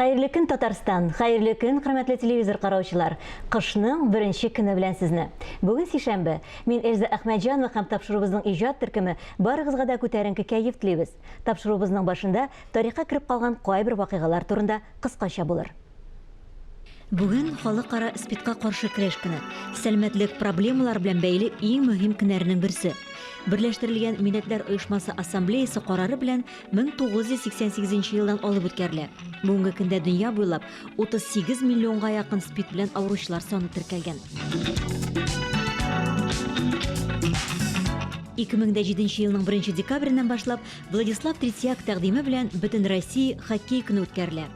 Хәерле көн, Татарстан! Хәерле көн, хөрмәтле телевизор караучылар! Кышның беренче көне белән сезне! Бүген сишәмбе. Мин Эльза Әхмәтҗанова һәм тапшыруыбызның иҗат төркеме барыгызга да күтәренке кәеф телибез. Тапшыруыбызның башында тарихка кереп калган кайбер вакыйгалар турында кыскача булыр. Бүген халыкара СПИДка каршы көрәш көне. Сәламәтлек проблемалары белән бәйле иң мөһим көннәрнең берсе. Берләштерелгән Милләтләр Оешмасы Ассамблеясы карары белән 1988 елдан алып үткәрелә. Бүгенге көндә дөнья буйлап 38 миллионга якын СПИД белән авыручылар саны теркәлгән. 2007 елның 1 декабреннән башлап Владислав Третьяк тәкъдиме белән Бөтенроссия хоккей көне үткәрелә.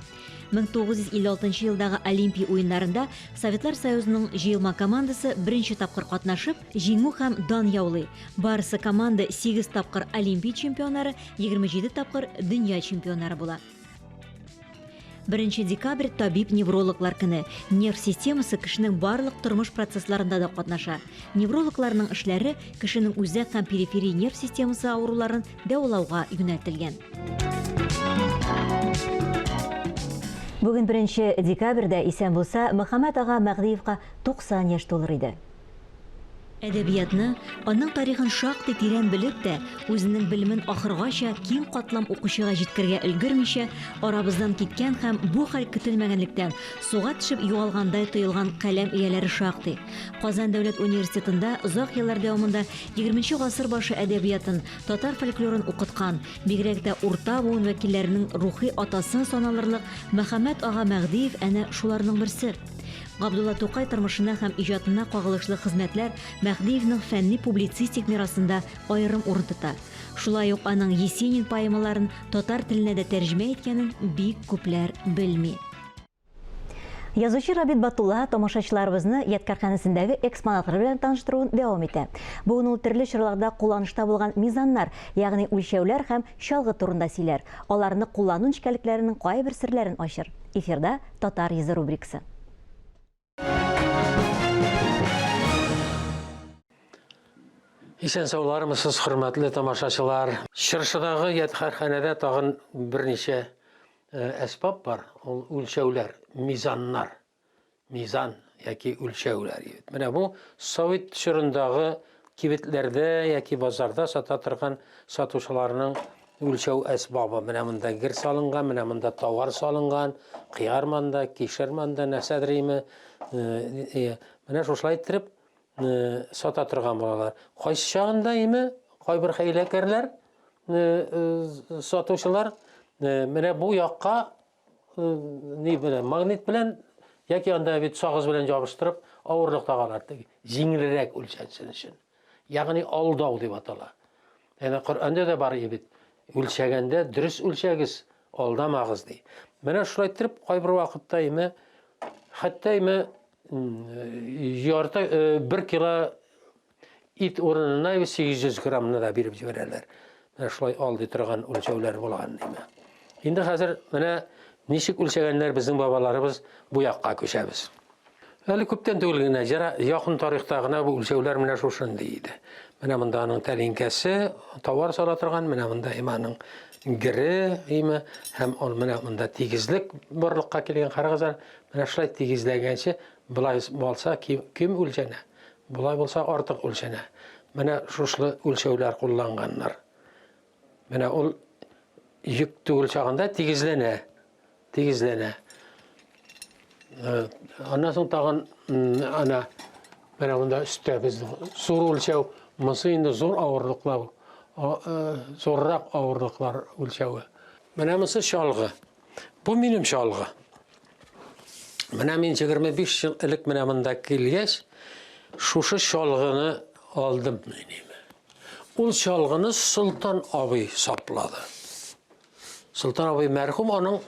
1956 елдагы Олимпия уеннарында Советлар Союзының җыелма командасы беренче тапкыр катнашып, җиңү һәм дан яулый. Барысы команда 8 тапкыр Олимпия чемпионнары, 27 тапкыр дөнья чемпионнары була. 1 декабрь табиб-неврологлар көне. Нерв системасы кешенең барлык тормыш процессларында да катнаша. Неврологларның эшләре кешенең үзәк һәм периферий нерв системасы авыруларын дәвалауга юнәлтелгән. Бүген беренче декабрьдә исән булса, Мөхәммәт ага Мәһдиевка 90 яшь тулыр иде. Әдәбиятны, аның тарихын шактый тирән белеп тә, үзенең белемен ахыргача киң катлам укучыга җиткергә өлгермичә, арабыздан киткән һәм бу хәл көтелмәгәнлектән, суга төшеп югалгандай тоелган каләм ияләре шактый. Казан дәүләт университетында озак еллар дәвамында егерменче гасыр башы әдәбиятын, Татар фольклорын укыткан, бигрәк тә урта буын вәкилләренең рухи атасы саналырлык Мөхәммәт ага Мәһдиев әнә шуларның берсе. Габдулла Тукай тормышына һәм иҗатына кагылышлы хезмәтләр Мәһдиевнең фәнни-публицистик мирасында аерым урын тота. Шулай ук аның Есенин поэмаларын татар теленә дә тәрҗемә иткәнен бик күпләр белми. Язучы Рабит Батулла тамашачыларыбызны ядкарханәсендәге экспонатлар белән таныштыруын дәвам итә. Бүген ул төрле чорларда кулланышта булган мизаннар, ягъни үлчәүләр һәм чалгы турында сөйләр, аларны куллану нечкәлекләренең кайбер серләрен ачыр. Эфирда Татар йөзе рубрикасы. Исән-саулармысыз, хөрмәтле тамашачылар! Чыршыдагы ядкарханәдә тагын берничә Әсбап бар, ул үлчәүләр, мизаннар. Мизан яки үлчәүләр. Менә бу совет чорындагы кибетләрдә яки базарда сата торган сатучыларның үлчәү әсбабы. Менә монда гер салынган, менә монда товар салынган, кыяр манда, кишер манда, нәрсәдер име. Менә шушылай иттереп сата торган булалар. Кайсы чагында име, кайбер хәйләкәрләр сатучылар менә бу якка ни белән магнит белән яки анда бит сагыз белән ябыштырып авырлык тагалар җиңелрәк үлчәнсен өчен. Ягъни алдау дип атала. Әнә Коръәндә дә бар бит. Үлчәгәндә дөрес үлчәгез, алдамагыз ди. Менә шулай иттереп кайбер вакытта име хәтта име ярты бер кило ит урынына 800 граммны да биреп җибәрәләр. Менә шулай алдый торган үлчәүләр булган диме. Инде хәзер менә ничек үлчәгәннәр безнең бабаларыбыз, бу якка күчәбез. Әле күптән түгел генә, якын тарихта гына бу үлчәүләр менә шушындый иде. Менә монда аның тәлинкәсе, товар сала торган, менә монда име аның гере име, һәм ул менә монда тигезлек барлыкка килгән. Карагыз әле, менә шулай тигезләгәнче, болай булса ким үлчәнә, болай булса артык үлчәнә. Менә шушлы үлчәүләр кулланганнар. Менә ул йөк түгел чагында тигезләнә. Тигезләнә. Э, аннан соң тагын ана менә монда өстә безнең зур үлчәү, монысы инде зур авырлыклар, э, зуррак авырлыклар үлчәве. Менә монысы чалгы. Бу минем чалгы. Менә мин 25 ел элек менә монда килгәч, шушы чалгыны алдым мин. Ул чалгыны Солтан абый саплады. Солтан абый мәрхүм, аның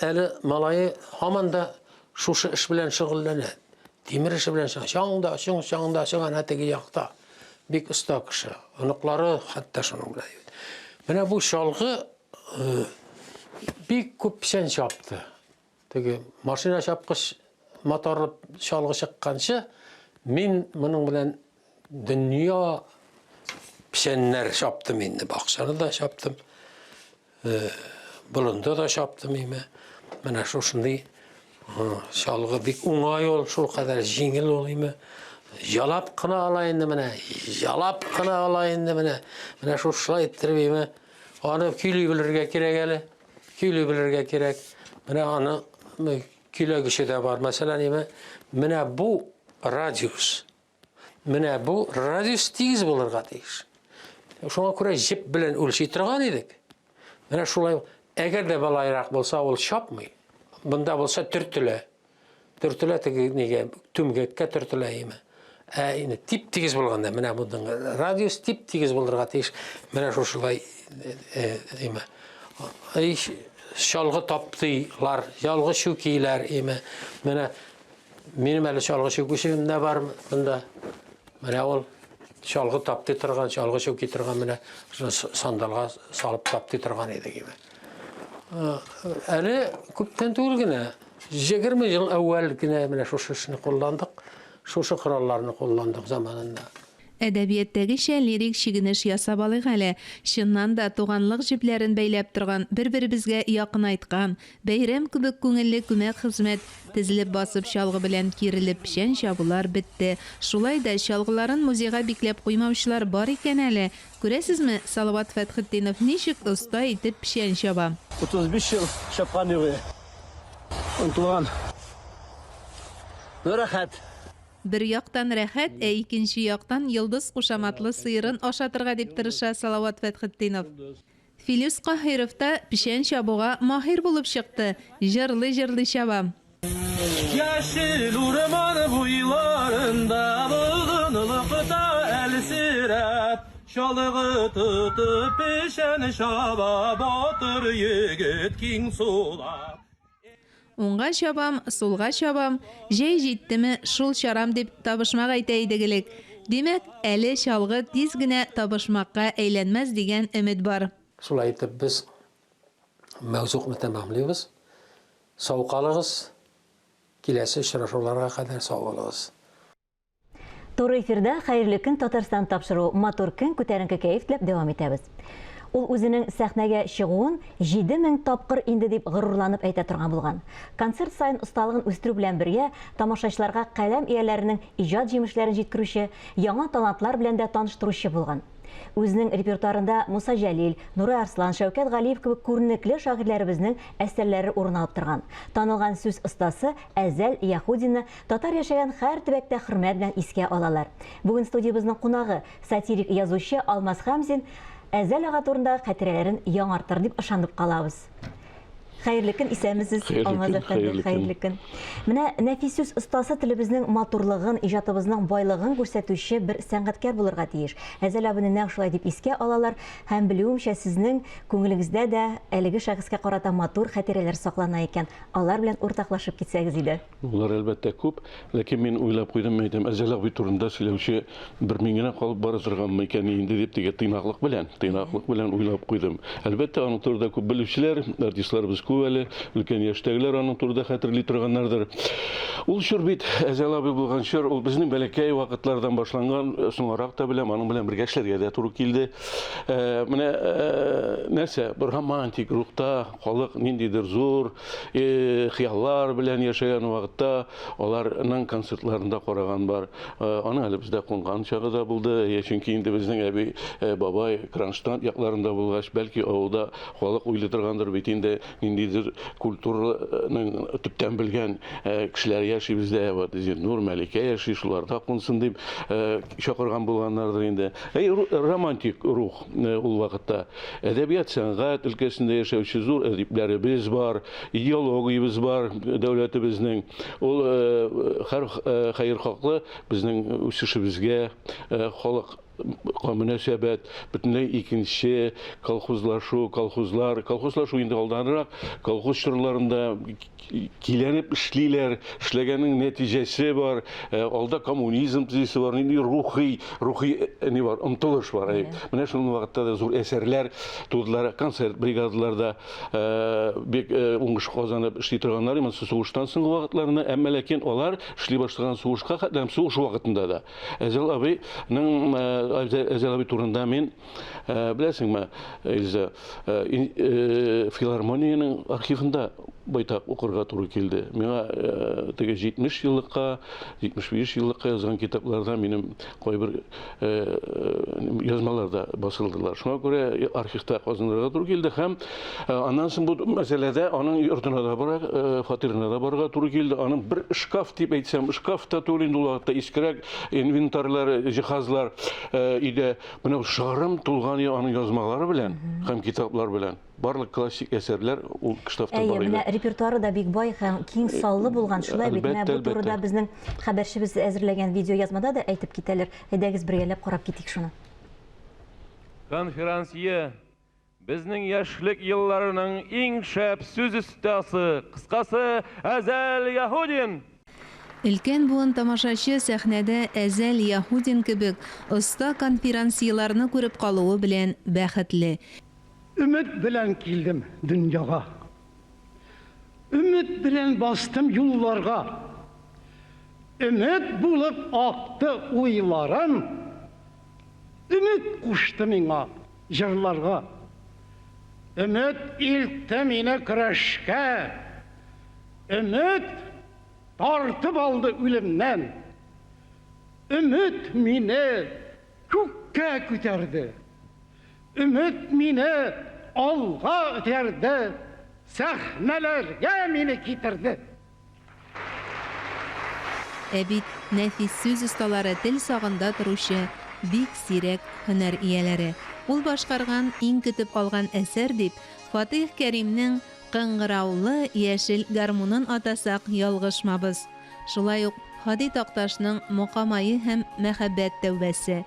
әле малае һаман да шушы эш белән шөгыльләнә. Тимер эше белән шөгыльләнә. Чаң да, чоң, чаң да, чоң әнә теге якта. Бик оста кеше. Оныклары хәтта шуның белән. Менә бу чалгы э, бик күп печән чапты. Теге машина чапкыч моторлы чалгы чыкканчы, мин моның белән дөнья печәннәр чаптым инде. Бакчаны да чаптым, э, болында да чаптым име. Менә шушындый чалгы бик уңай ул, шул кадәр җиңел ул име. Ялап кына ала инде менә, ялап кына ала инде менә. Менә шушылай иттереп име. Аны көйли белергә кирәк әле. Көйли белергә кирәк. Менә аны көйләгече дә бар. Мәсәлән, име, менә бу радиус. Менә бу радиус тигез булырга тиеш. Шуңа күрә җеп белән үлчи торган идек. Менә шулай, әгәр дә балайрак булса, ул чапмый. Бында булса төртелә. Төртелә теге нигә, түмгәккә төртелә име. Ә инде тип-тигез булганда, менә моның радиус тип-тигез булырга тиеш. Менә шушылай име. Чалгы таптыйлар, чалгы чүкиләр име. Менә Минем әле чалгы чүкүчем дә бар монда. Менә ул чалгы таптый торган, чалгы чүки торган менә сандалга салып таптый торган иде гиме. Әле күптән түгел генә, 20 ел әүвәл генә менә шушы эшне кулландык, шушы коралларны кулландык заманында. Әдәбияттәгечә лирик чигенеш ясап алыйк әле. Чыннан да, туганлык җепләрен бәйләп торган, бер-беребезгә якынайткан, бәйрәм кебек күңелле күмәк хезмәт, тезелеп басып чалгы белән киерелеп печән чабулар бетте. Шулай да, чалгыларын музейга бикләп куймаучылар бар икән әле. Күрәсезме, Салават Фәтхетдинов ничек оста итеп печән чаба. 35 ел чапкан юк иде. Онытылган. Ну, рәхәт. Бер яктан рәхәт, ә икенче яктан Йолдыз кушаматлы сыерын ашатырга дип тырыша Салават Фәтхетдинов. Филүс Каһиров та печән чабуга маһир булып чыкты, җырлый-җырлый чаба. Яшел урман буйларында Болынлыкта әлсерәп, Чалгы тотып печән чаба Батыр егет киң сулап. Уңга чабам, сулга чабам, җәй җиттеме, шул чарам дип табышмак әйтә идек элек. Димәк, әле чалгы тиз генә табышмакка әйләнмәс дигән өмет бар. Шулай итеп без мәүзугны тәмамлыйбыз. Сау калыгыз, киләсе очрашуларга кадәр сау булыгыз. Туры эфирда Хәерле көн Татарстан тапшыруы матур көн күтәренке кәеф теләп дәвам итәбез. Ул үзенең сәхнәгә чыгуын 7000 тапкыр инде дип горурланып әйтә торган булган. Концерт саен осталыгын үстерү белән бергә тамашачыларга каләм ияләренең иҗат җимешләрен җиткерүче, яңа талантлар белән дә таныштыручы булган. Үзенең репертуарында Муса Җәлил, Нурый Арслан, Шәүкәт Галиев кебек күренекле шагыйрьләребезнең әсәрләре урын алып торган. Танылган сүз остасы Әзәл Яһудинны татар яшәгән һәр төбәктә хөрмәт белән искә алалар. Бүген студиябезнең кунагы, сатирик язучы Алмаз Хәмзин Әзәл ага турындагы хатирәләрен яңартыр дип ышанып калабыз. Хәерле көн, исәнмесез, Алмаз әфәнде, хәерле көн. Менә нәфис сүз остасы телебезнең матурлыгын, иҗатыбызның байлыгын күрсәтүче бер сәнгатькәр булырга тиеш. Әзәл абыны нәкъ шулай дип искә алалар һәм белүемчә, сезнең күңелегездә дә әлеге шәхескә карата матур хатирәләр саклана икән. Алар белән уртаклашып китсәгез иде. Алар, әлбәттә, күп. Ләкин мин уйлап куйдым, мин әйтәм, Әзәл абый турында сөйләүче бер мин генә калып бара торганмы икән инде дип, теге тыйнаклык белән, тыйнаклык белән уйлап куйдым. Әлбәттә, аның турында күп белүчеләр, артистларыбыз күп әле, өлкән яшьтәгеләр аның турында хәтерли торганнардыр. Ул чор бит, Әзәл абый булган чор, ул безнең бәләкәй вакытлардан башланган, соңарак та беләм, аның белән бергә эшләргә дә туры килде. Менә нәрсә, бер романтик рухта халык ниндидер зур хыяллар белән яшәгән вакытта аларның концертларында караган бар. Аның әле бездә кунган чагы да булды. Чөнки инде безнең әби, бабай Кронштадт якларында булгач, бәлки авылда халык уйлый торгандыр бит инде, ниндидер культураның төптән белгән кешеләр яши бездә. Вот Зиннур, Мәликә яши, шуларда кунсын дип чакырган булганнардыр инде. Әй, романтик рух ул вакытта. Әдәбият, сәнгать өлкәсендә яшәүче зур әдипләребез бар, идеологиябез бар дәүләтебезнең. Ул һәр хәерхаклы безнең үсешебезгә, халык мөнәсәбәт бөтенләй икенче, колхозлашу, колхозлар, колхозлашу инде алданрак, колхоз чорларында киләнеп эшлиләр, эшләгәннең нәтиҗәсе бар, э, алда коммунизм төзисе бар, нинди рухи, рухи э, ни бар, омтылыш бар. Менә шул вакытта да зур әсәрләр тудылар, концерт бригадаларда э, бик уңыш казанып эшли торганнар, монысы сугыштан соңгы вакытларында, әмма ләкин алар эшли башлаган сугышка хәтле һәм сугыш вакытында да. Әзәл абыйның Әзәл абый турында мин беләсеңме, Эльза, филармониянең архивында байтак укырга туры килде. Миңа э, теге 70 еллыкка, 75 еллыкка язган китапларда минем кайбер э, язмалар да басылдылар. Шуңа күрә архивта казынырга туры килде һәм э, аннан соң бу мәсьәләдә аның йортына да бара, э, фатирына да барырга туры килде. Аның бер шкаф дип әйтсәм, шкаф та түгел инде ул вакытта искерәк инвентарьлар, җиһазлар өйдә. Менә шарым тулган аның язмалары белән һәм китаплар белән. Барлык классик әсәрләр ул штафта Әйе, бар иде. менә репертуары да бик бай һәм киң саллы булган, шулай бит? Менә Әлбәттә, бу турыда әлбәттә. безнең хәбәрчебез әзерләгән видеоязмада да әйтеп китәләр. Әйдәгез бергәләп карап китик шуны. Конферансье, безнең яшьлек елларының иң шәп сүз остасы, кыскасы, Әзәл Яһудин! Өлкән буын тамашачы сәхнәдә Әзәл Яһудин кебек оста конферансьеларны күреп калуы белән бәхетле. Өмет белән килдем дөньяга. Өмет белән бастым юлларга. Өмет булып акты уйларым. Өмет кушты миңа җырларга. Өмет илтте мине көрәшкә. Өмет тартып алды үлемнән. Өмет мине күккә күтәрде. Өмет мине алга этәрде, сәхнәләргә мине китерде. Ә бит нәфис сүз осталары тел сагында торучы бик сирәк һөнәр ияләре. Ул башкарган иң көтеп алган әсәр дип Фатыйх Кәримнең Кыңгыраулы яшел гармунын атасак ялгышмабыз. Шулай ук Һади Такташның Мокамае һәм Мәхәббәт тәүбәсе,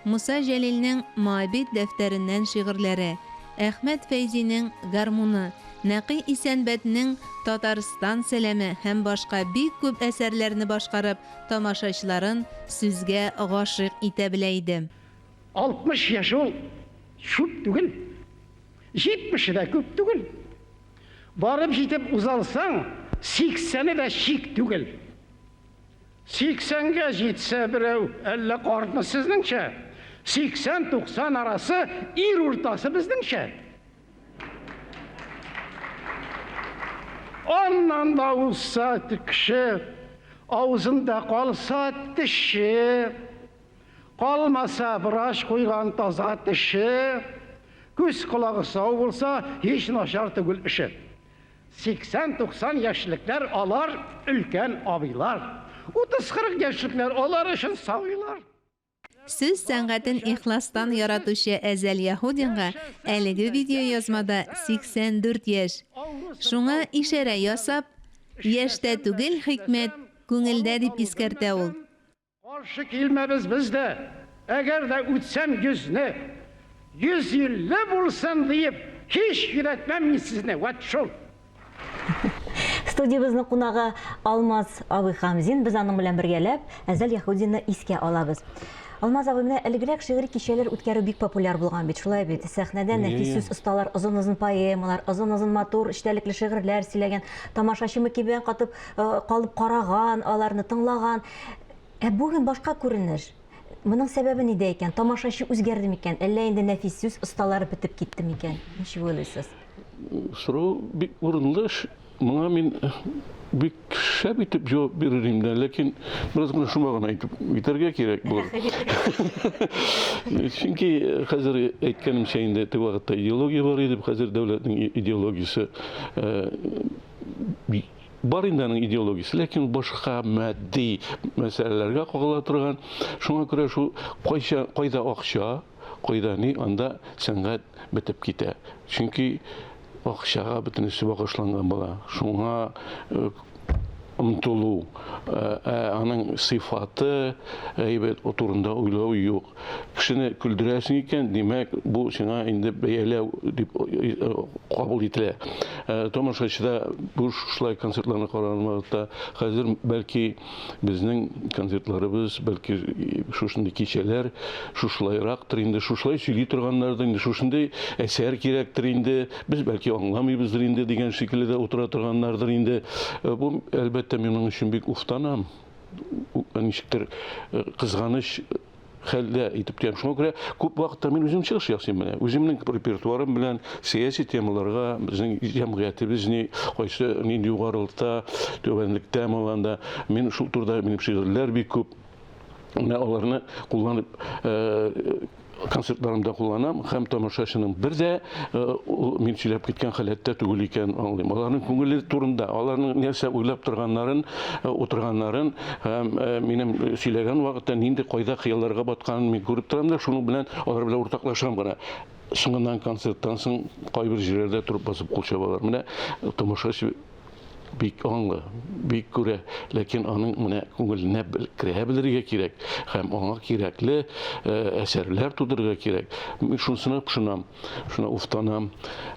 Муса Җәлилнең Моабит дәфтәреннән шигырьләре, Әхмәт Фәйзинең Гармуны, Нәкый Исәнбәтнең Татарстан сәламе һәм башка бик күп әсәрләрне башкарып, тамашачыларын сүзгә гашыйк итә белә иде. 60 яшь ул чүп түгел, җитмеше дә күп түгел. Барып җитеп узалсаң, сиксәне дә чик түгел. Сиксәнгә җитсә берәү, әллә картмы сезнеңчә? Сиксән- 90 арасы ир уртасы безнеңчә. Аннан да узса кеше, авызында калса теше, калмаса врач куйган таза теше, күз колагы сау булса, һич начар түгел эше. 80-90 яшьлекләр алар өлкән абыйлар. 30-40 яшьлекләр алар өчен сабыйлар. Сүз сәнгатен ихластан яратучы Әзәл Яһудинга әлеге видеоязмада 84 яшь. Шуңа ишарә ясап, Яшьтә түгел хикмәт, күңелдә, дип искәртә ул. Каршы килмәбез без дә, әгәр дә үтсәм йөзне. 150 булсын диеп, һич йөдәтмәм мин сезне, вәт шул. Студиябезнең кунагы Алмаз абый Хамзин. Без аның белән бергәләп Әзәл Яһудинны искә алабыз. Алмаз абый, менә элегрәк шигъри кичәләр үткәрү бик популяр булган бит, шулай бит? Сәхнәдә нәфис сүз осталар озын-озын поэмалар, озын-озын матур эчтәлекле шигырьләр сөйләгән, тамашачы мөкиббән катып э, калып караган, аларны тыңлаган. Ә бүген башка күренеш. Моның сәбәбе нидә икән? Тамашачы үзгәрде микән? Әллә инде нәфис сүз осталары бетеп китте микән? Ничек уйлыйсыз? Сорау бик урынлы. Моңа мин бик шәп итеп җавап бирер идем дә, ләкин бераз гына шома гына әйтеп китәргә кирәк булыр. Чөнки хәзер әйткәнемчә инде теге вакытта идеология бар иде, хәзер дәүләтнең идеологиясе Бар инде аның идеологиясе, ләкин башка матди мәсьәләләргә кагыла торган. Шуңа күрә шул кайчан кайда акча, кайда ни, анда сәнгать бетеп китә. Чөнки акчага бөтенесе багышланган була. Шуңа э, омтылу, э, ә аның сыйфаты әйбәт турында уйлау юк. Кешене көлдерәсең икән, димәк, бу сиңа инде бәяләү дип э, э, кабул ителә. Э, тамашачыда бу шулай концертларны караган вакытта хәзер бәлки безнең концертларыбыз, бәлки шушындый кичәләр шушылайрактыр инде, шушылай сөйли торганнардыр инде, шушындый әсәр кирәктер инде, без бәлки аңламыйбыздыр инде дигән шикелле дә утыра торганнардыр инде. Бу, әлбәттә, минем өчен бик уфтанам. Ничектер кызганыч. хәлдә итеп тоям. Шуңа күрә күп вакытта мин үзем чыгыш ясыйм менә. Үземнең репертуарым белән сәяси темаларга, безнең җәмгыятебез ни, кайсы нинди югарылыкта, түбәнлектә анда. Мин шул турыда минем шигырьләр бик күп. Менә аларны кулланып э, концертларымда кулланам һәм тамашачының бер дә э, ул мин сөйләп киткән халәттә түгел икәнен аңлыйм. Аларның күңеле турында, аларның нәрсә уйлап торганнарын, э, утырганнарын һәм э, минем сөйләгән вакытта нинди кайда хыялларга батканын мин күреп торам да, шуның белән алар белән уртаклашам гына. Соңыннан концерттан соң кайбер җирләрдә торып басып кул чабалар. Менә тамашачы бик аңлы, бик күрә, ләкин аның менә күңеленә керә белергә кирәк һәм аңа кирәкле э, әсәрләр тудырырга кирәк. Мин шунысына пошынам, шуна уфтанам.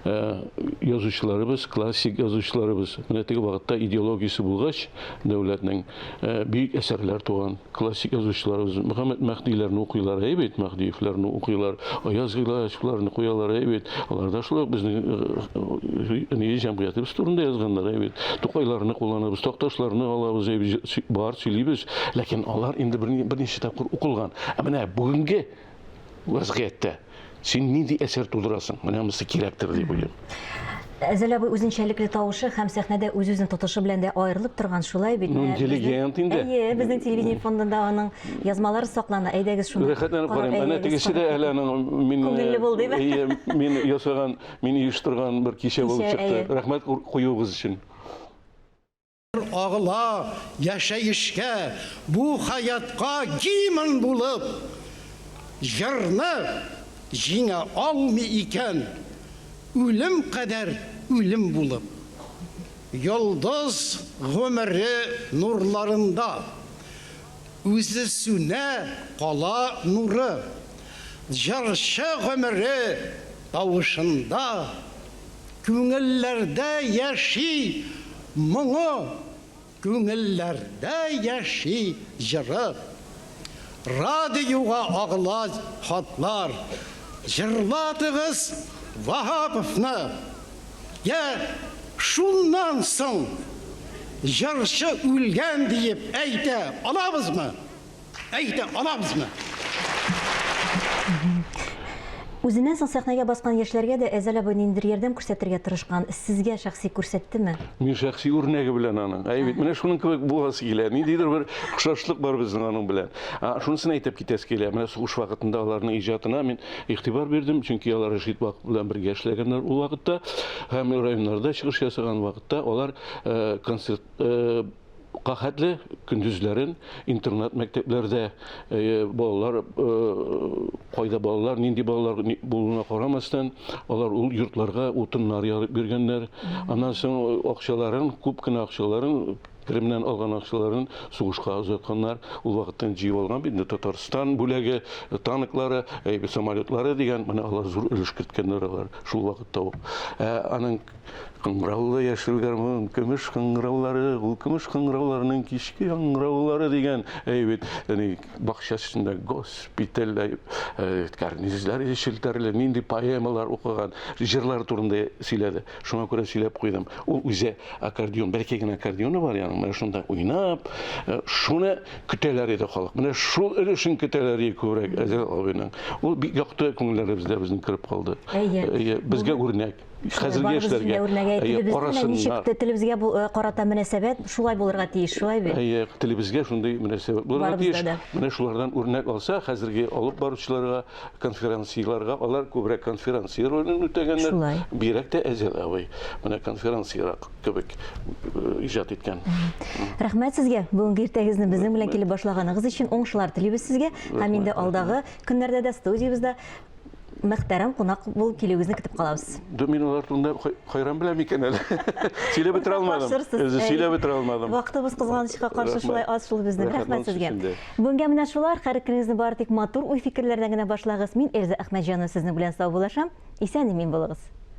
Э, язучыларыбыз, классик язучыларыбыз, менә теге вакытта идеологиясе булгач, дәүләтнең э, бөек әсәрләр туган. Классик язучыларыбыз Мөхәммәт Мәһдиләрне укыйлар, әйе бит, Мәһдиевләрне укыйлар, Аяз Гыйлаҗевларны куялар, әйе бит. Алар да шулай ук безнең э, ни җәмгыятебез турында язганнар, әйе бит. Тукайларны кулланабыз, Такташларны алабыз, әйе бит, бар сөйлибез. Ләкин алар инде берничә тапкыр укылган. Ә менә бүгенге вазгыятьтә син нинди әсәр тудырасың? Менә монысы кирәктер дип уйлыйм. Әзәл абый үзенчәлекле тавышы һәм сәхнәдә үз-үзен тотышы белән дә аерылып торган, шулай бит? Ну, интеллигент инде. Әйе, безнең телевидение фондында аның язмалары саклана. Әйдәгез шуны. Рәхәтләнеп карыйм. Әнә тегесе дә әле аның мин Күңелле булды, әйе, мин ясаган, мин оештырган бер кичә булып чыкты. Рәхмәт куюыгыз өчен. Агыла яшәешкә, бу хәятка гимн булып, җырны җиңә алмый икән, үлем кадәр үлем булып. Йолдыз гомере нурларында, үзе сүнә, кала нуры. Җырчы гомере тавышында. Күңелләрдә яши моңы, Күңелләрдә яши җыры. Радиога агыла хатлар, Җырлатыгыз Ваһаповны! Йә, шуннан соң җырчы үлгән диеп әйтә алабызмы? Әйтә алабызмы? Үзеннән соң сәхнәгә баскан яшьләргә дә Әзәл абый ниндидер ярдәм күрсәтергә тырышкан. Сезгә шәхси күрсәттеме? Мин шәхси үрнәге белән аның. Әй бит, менә шуның кебек буласы килә. Ниндидер бер охшашлык бар безнең аның белән. Шунысын әйтеп китәсе килә. Менә сугыш вакытында аларның иҗатына мин игътибар бирдем, чөнки алар Рәшит Вахов белән бергә эшләгәннәр ул вакытта. Һәм районнарда чыгыш ясаган вакытта алар э, концерт э, Кахәтле көндезләрен интернат мәктәпләрдә э, балалар э, кайда балалар, нинди балалар булуына карамастан, алар ул йортларга утыннар ярып биргәннәр. Аннан соң акчаларын, күп кенә акчаларын керемнән алган акчаларын сугышка озатканнар. Ул вакыттан җыеп алган бит инде Татарстан бүләге, танклары, самолетлары дигән, менә алар зур өлеш керткәннәр алар шул вакытта ук. Ә аның Кыңгыраулы яшел гармун, көмеш кыңгыраулары, ул көмеш кыңгырауларның кичке яңгыраулары дигән, әй бит, яни бакча эчендә госпиталь, э, карнизлар челтәрле, нинди поэмалар укыган, җырлар турында сөйләде. Шуңа күрә сөйләп куйдым. Ул үзе аккордеон, бәләкәй генә аккордеоны бар аның, менә шунда уйнап, э, шуны көтәләр иде халык. Менә шул өлешен көтәләр иде күбрәк Әзәл абыйның. Ул бик якты күңелләребездә безнең кереп калды. Әйе. Безгә үрнәк. Хәзерге яшьләргә карасыннар. Ничек телебезгә э, карата мөнәсәбәт шулай булырга тиеш, шулай бит? Әйе, телебезгә шундый мөнәсәбәт булырга тиеш. Менә шулардан үрнәк алса, хәзерге алып баручыларга, конференцияләргә, алар күбрәк конференция ролен үтәгәннәр. Шулай. Бигрәк тә Әзәл абый. Менә конференциярак кебек э, иҗат иткән. Рәхмәт сезгә бүгенге иртәгезне безнең белән килеп башлаганыгыз өчен. Уңышлар телибез сезгә. Һәм инде алдагы көннәрдә дә студиябездә Мөхтәрәм кунак булып килүегезне көтеп калабыз. Да мин алар турында хайран беләм икән әле. Сөйләп бетерә алмадым. Үзе сөйләп бетерә алмадым. Вакытыбыз кызганычка каршы шулай аз шул безнең. Рәхмәт сезгә. Бүгенгә менә шулар. Һәр көнегезне бары тик матур уй-фикерләрдән генә башлагыз. Мин Эльза Әхмәтҗанова сезнең белән саубуллашам. Исән-имин булыгыз.